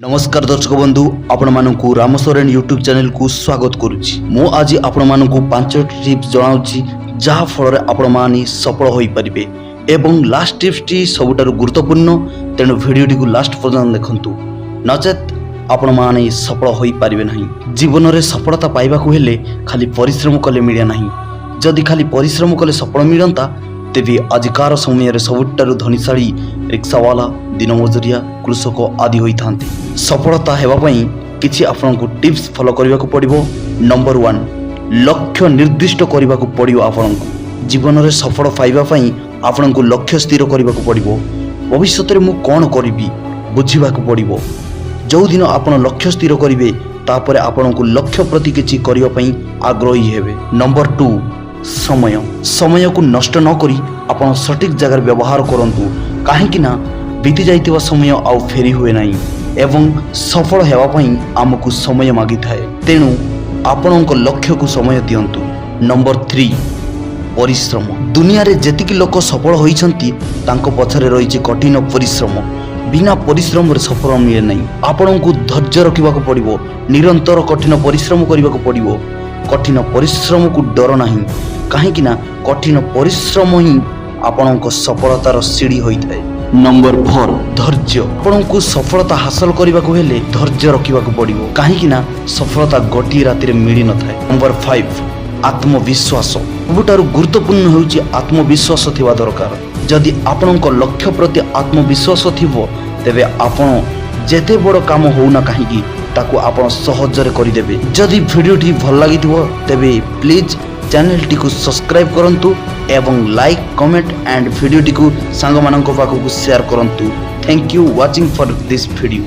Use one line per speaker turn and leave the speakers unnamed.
ନମସ୍କାର ଦର୍ଶକ ବନ୍ଧୁ, ଆପଣମାନଙ୍କୁ ରାମ ସୋରେନ ୟୁଟ୍ୟୁବ୍ ଚ୍ୟାନେଲକୁ ସ୍ୱାଗତ କରୁଛି। ମୁଁ ଆଜି ଆପଣମାନଙ୍କୁ ପାଞ୍ଚଟି ଟିପ୍ସ ଜଣାଉଛି, ଯାହା ଫଳରେ ଆପଣମାନେ ସଫଳ ହୋଇପାରିବେ ଏବଂ ଲାଷ୍ଟ ଟିପ୍ସଟି ସବୁଠାରୁ ଗୁରୁତ୍ୱପୂର୍ଣ୍ଣ। ତେଣୁ ଭିଡ଼ିଓଟିକୁ ଲାଷ୍ଟ ପର୍ଯ୍ୟନ୍ତ ଦେଖନ୍ତୁ, ନଚେତ୍ ଆପଣମାନେ ସଫଳ ହୋଇପାରିବେ ନାହିଁ। ଜୀବନରେ ସଫଳତା ପାଇବାକୁ ହେଲେ ଖାଲି ପରିଶ୍ରମ କଲେ ମିଳେ ନାହିଁ। ଯଦି ଖାଲି ପରିଶ୍ରମ କଲେ ସଫଳ ମିଳନ୍ତା, ତେବେ ଆଜିକାର ସମୟରେ ସବୁଠାରୁ ଧନୀଶାଳୀ ରିକ୍ସାବାଲା, ଦିନମଜୁରିଆ, କୃଷକ ଆଦି ହୋଇଥାନ୍ତେ। ସଫଳତା ହେବା ପାଇଁ କିଛି ଆପଣଙ୍କୁ ଟିପ୍ସ ଫଲୋ କରିବାକୁ ପଡ଼ିବ। ନମ୍ବର 1, ଲକ୍ଷ୍ୟ ନିର୍ଦ୍ଦିଷ୍ଟ କରିବାକୁ ପଡ଼ିବ ଆପଣଙ୍କୁ। ଜୀବନରେ ସଫଳ ପାଇବା ପାଇଁ ଆପଣଙ୍କୁ ଲକ୍ଷ୍ୟ ସ୍ଥିର କରିବାକୁ ପଡ଼ିବ। ଭବିଷ୍ୟତରେ ମୁଁ କ'ଣ କରିବି, ବୁଝିବାକୁ ପଡ଼ିବ। ଯେଉଁଦିନ ଆପଣ ଲକ୍ଷ୍ୟ ସ୍ଥିର କରିବେ, ତାପରେ ଆପଣଙ୍କୁ ଲକ୍ଷ୍ୟ ପ୍ରତି କିଛି କରିବା ପାଇଁ ଆଗ୍ରହୀ ହେବେ। ନମ୍ବର 2, ସମୟ। ସମୟକୁ ନଷ୍ଟ ନ କରି ଆପଣ ସଠିକ୍ ଜାଗାରେ ବ୍ୟବହାର କରନ୍ତୁ, କାହିଁକି ନା ବିତି ଯାଇଥିବା ସମୟ ଆଉ ଫେରି ହୁଏ ନାହିଁ ଏବଂ ସଫଳ ହେବା ପାଇଁ ଆମକୁ ସମୟ ମାଗିଥାଏ। ତେଣୁ ଆପଣଙ୍କ ଲକ୍ଷ୍ୟକୁ ସମୟ ଦିଅନ୍ତୁ। ନମ୍ବର 3, ପରିଶ୍ରମ। ଦୁନିଆରେ ଯେତିକି ଲୋକ ସଫଳ ହୋଇଛନ୍ତି, ତାଙ୍କ ପଛରେ ରହିଛି କଠିନ ପରିଶ୍ରମ। ବିନା ପରିଶ୍ରମରେ ସଫଳ ମିଳେ ନାହିଁ। ଆପଣଙ୍କୁ ଧୈର୍ଯ୍ୟ ରଖିବାକୁ ପଡ଼ିବ, ନିରନ୍ତର କଠିନ ପରିଶ୍ରମ କରିବାକୁ ପଡ଼ିବ। କଠିନ ପରିଶ୍ରମକୁ ଡର ନାହିଁ, କାହିଁକି ନା କଠିନ ପରିଶ୍ରମ ହିଁ ଆପଣଙ୍କ ସଫଳତାର ସିଡ଼ି ହୋଇଥାଏ। ନମ୍ବର 4, ଧୈର୍ଯ୍ୟ। ଆପଣଙ୍କୁ ସଫଳତା ହାସଲ କରିବାକୁ ହେଲେ ଧୈର୍ଯ୍ୟ ରଖିବାକୁ ପଡ଼ିବ, କାହିଁକି ନା ସଫଳତା ଗୋଟିଏ ରାତିରେ ମିଳିନଥାଏ। ନମ୍ବର 5, ଆତ୍ମବିଶ୍ୱାସ। ସବୁଠାରୁ ଗୁରୁତ୍ୱପୂର୍ଣ୍ଣ ହେଉଛି ଆତ୍ମବିଶ୍ୱାସ ଥିବା ଦରକାର। ଯଦି ଆପଣଙ୍କ ଲକ୍ଷ୍ୟ ପ୍ରତି ଆତ୍ମବିଶ୍ୱାସ ଥିବ, ତେବେ ଆପଣ ଯେତେ ବଡ଼ କାମ ହେଉନା କାହିଁକି, ତାକୁ ଆପଣ ସହଜରେ କରିଦେବେ। ଯଦି ଭିଡ଼ିଓଟି ଭଲ ଲାଗିଥିବ, ତେବେ ପ୍ଲିଜ୍ ଚ୍ୟାନେଲଟିକୁ ସବସ୍କ୍ରାଇବ୍ କରନ୍ତୁ ଏବଂ ଲାଇକ୍, କମେଣ୍ଟ ଆଣ୍ଡ ଭିଡ଼ିଓଟିକୁ ସାଙ୍ଗମାନଙ୍କ ପାଖକୁ ସେୟାର କରନ୍ତୁ। Thank you watching for this video.